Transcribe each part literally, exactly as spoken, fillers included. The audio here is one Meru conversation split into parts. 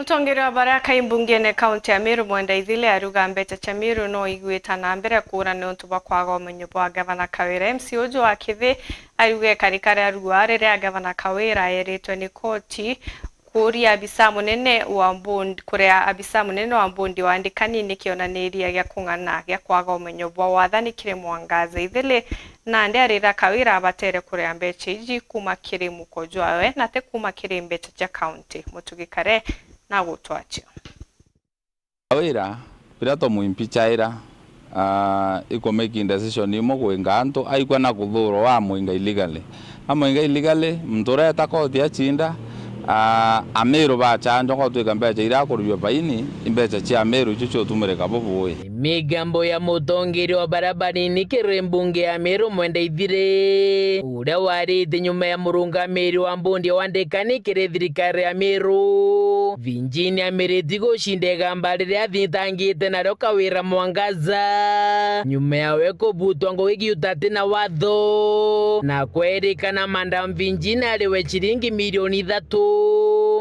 Mutongeria wa baria akai mbungene kaunti ya Meru Mwenda Ithile ariuga mbeca cia Meru no igwita na mbere kuura niuntu bwa kwaga umenyo bwa gavana Kawira. M C A uju wa Kithi ariuga ikarika ria rua riria gavana Kawira eeritwe ni koti kuria abisa munene wa mbundi, kuria abisa munene wa mbundi wa andikani ni kionaniria gia kung'ana gia kwaga umenyo bwa wathani kiri Mwangaza. Ithili nandi arira Kawira abatere kuria mbeca iji kuuma kiri muko jwawe na ti kuuma kiri mbeca cia kaunti. Mutugi Kare na gutwacia. Kawira, biria twamwimpichaira, ah, ikumaking decision imwe kwinga antu, aikwa na kuthuurwa wa amwinga illegally. Amwinga illegally, muntu uria eta koti acinda, ah, Amiru bachanjwa gwatwika mbeca iria akurujwa baini, i mbeca cia Amiru icio ciutumirika bubui. Migambo ya mutongeria wa baria banini kiri mbunge ya Meru Mwenda Ithire, uria warite nyuma ya murungamiri wa mbundi wa andikani kiri thirikari ya Meru, Virginia Miriti gucinda igamba riria athitangite nario Kawira Mwangaza, nyuma yawe kubutwa ngugi giuta ati na watho, na kwerikana Madam Virginia ariwe ciringi milioni ithatu.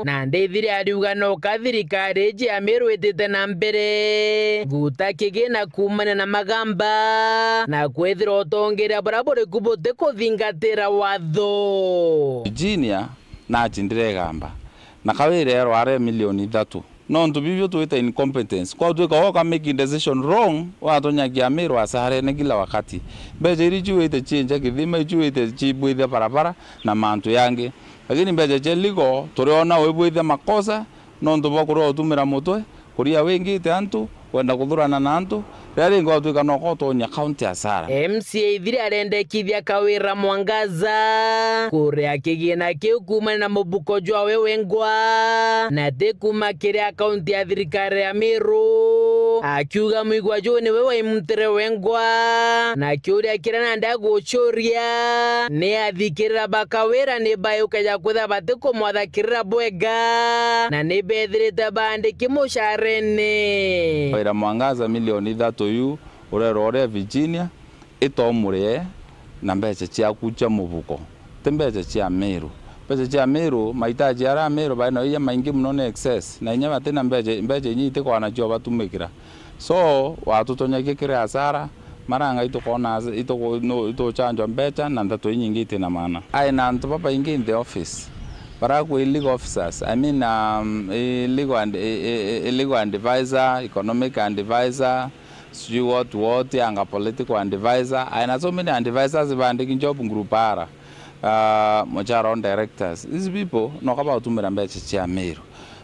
Nandi Ithire ariuga no ka thirikari iji ya Meru itite na mbere guta kigina kuumania na magamba, na kwithira utongeria buria buriku butikuthingatira watho. Virginia nacindire igamba, na Kawira erwa are milioni ithatu. Nontu bibio twita incompetence. Kwatwika woka making decision wrong, watunyagia Amiru asarene kila wakati. Mbeca iria icuite cienja kithima, icuite cibwithia barabara na mantu yangi. Lakini mbeca cia legal, turiona wibwithia makosa, nontu bwa kuria utumira mutwe, kuria wingite antu, kwenda kuthurana na antu, riria ringi watwika no kotonya county asara. M C A Ithire arendekithia Kawira Mwangaza kuria kigina kiu kuumania na mubuko jwawe wengwa, na ti kuuma kiri akaunti ya thirikari ya Meru, akiuga mwigua juu niwe waimutire wengwa, na kiuria kiria nandi agucuria ni athikirira ba Kawira ni baiukeja kwithira batikumwathakirira bwega, na ni bethirite baandiki mucarene. Kawira Mwangaza milioni ithatu yu urerwa uria Virginia, itomurie na mbeca ciaku cia mubuko, ti mbeca cia Meru. Mbeca cia Meru, mahitaji aria Meru bai nayo iria maingi mono ni excess, na inya bati na mbeca, mbeca inya itikwana cio batumikira. So, watutonyagia kiri asara, maranga itukona as-, ituku-, nu-, ituchanjwa mbeca na ndeto inyingi itina maana. Ai na antu babaingi in the office, barakwa illegal officers, I mean, um, illegal and, i-, i-, i-, illegal advisor, economic advisor, sijui what, what, anga political advisor. Ai na so many advisors bandiki job group ara, uh, muchara on directors. These people, no kaba utumira mbeca cia Meru.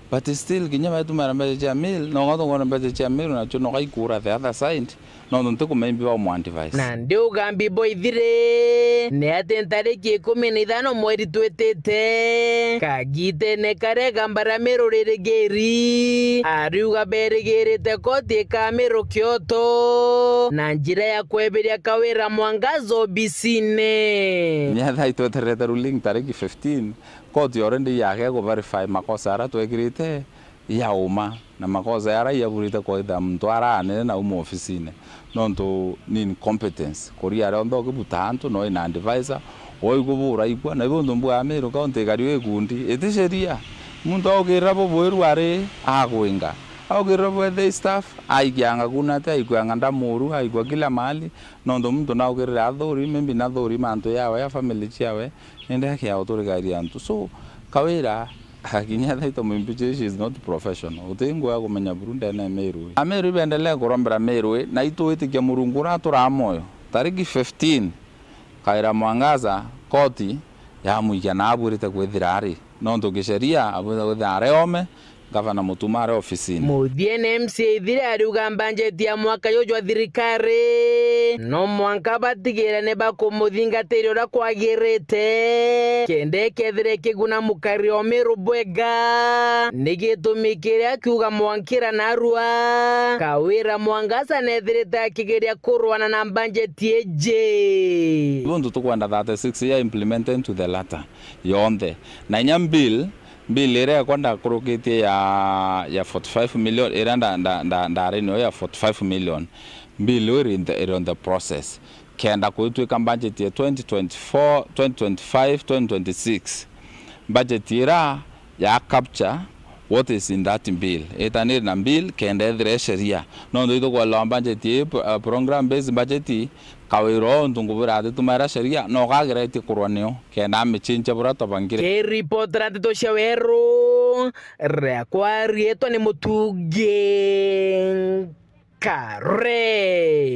But still, kinya batumira mbeca cia Meru, no gatungona mbeca cia Meru, nacio no gaikura the other side, nontu ntikumembi ba umu advise. Na ndi ugambi bwa ithire, ni ati ntariki ikumi na ithano mweri twitite, kagitene karia igamba ria Meru ririgiri, ariuga berigirite koti ikamirukia uto, na njira ya kweberia Kawira Mwangaza obisine. Kinya thaa itwetererete ruling tariki fifteen, koti already yake ku verify makosa aria twekirite, ya uma, na makosa yara yaburite kwitha muntu araanire na uma ofisine, nontu ni incompetence. Kuria rionthe ukibuta antu no ina advisor, oigubura ikwa, na ibu ntu mbwa Meru County ikari ikundi, iti sheria. Muntu aukirira bubwiru ari akwinga, aukirira bwethe staff, aikianga kuna ati, aikwanga ndamuru, aikwa kila mahali, nontu muntu naukirire athuri, maybe nathuri mantu yawe, ya family ciawe, nende akia uturikaria antu. So, Kawira, akinya thaita mwimbichi, she is not professional. Uti ngwa ya kumenya buru ndene ya Meru ii. Ameru ibendelee kurombera Meru ii, na itwitikia Murungu uria aturaa moyo. Tariki fifteen, Kawira Mwangaza, koti yamwikia na abuirite kwithira ari. Nontu kisheria, abuirite kwithira ari ome, Gavana Mutuma ari ofisini. Muthiene M C A Ithire ariuga mbanjeti ya mwaka juju jwa thirikari no mwanka batigire ni bakumuthingatira uria kwagirite, kenda ikethira ikiguna mukari o Meru bwega. Ni gitumi kiria akiuga mwankira narua, Kawira Mwangaza nethirite akigeria kurwana na mbanjeti iji. Buntu tukwenda thirty-six ya implemented to the letter yonthe. Na inya bill, bill iria yakwa ndakurukitie ya, ya forty-five million, iria nda, nda, nda, ndari nayo ya forty-five million, bill iu iri in the, iri on the process. Kenda kuitwika budget ya twenty twenty-four, twenty twenty-five, twenty twenty-six. Budget ira ya capture What is in that bill? Itaniri na bill kenda ethire sheria. Nontu ithukwelewa budget ii, uh, program based budget, kawira untu ngubira atitumaira sheria, no kageretie kurwa nio, kenda amichincha buria twabangire. Kiripotera ndeto cia weru, riakwa riitwa ni Mutungi Kare.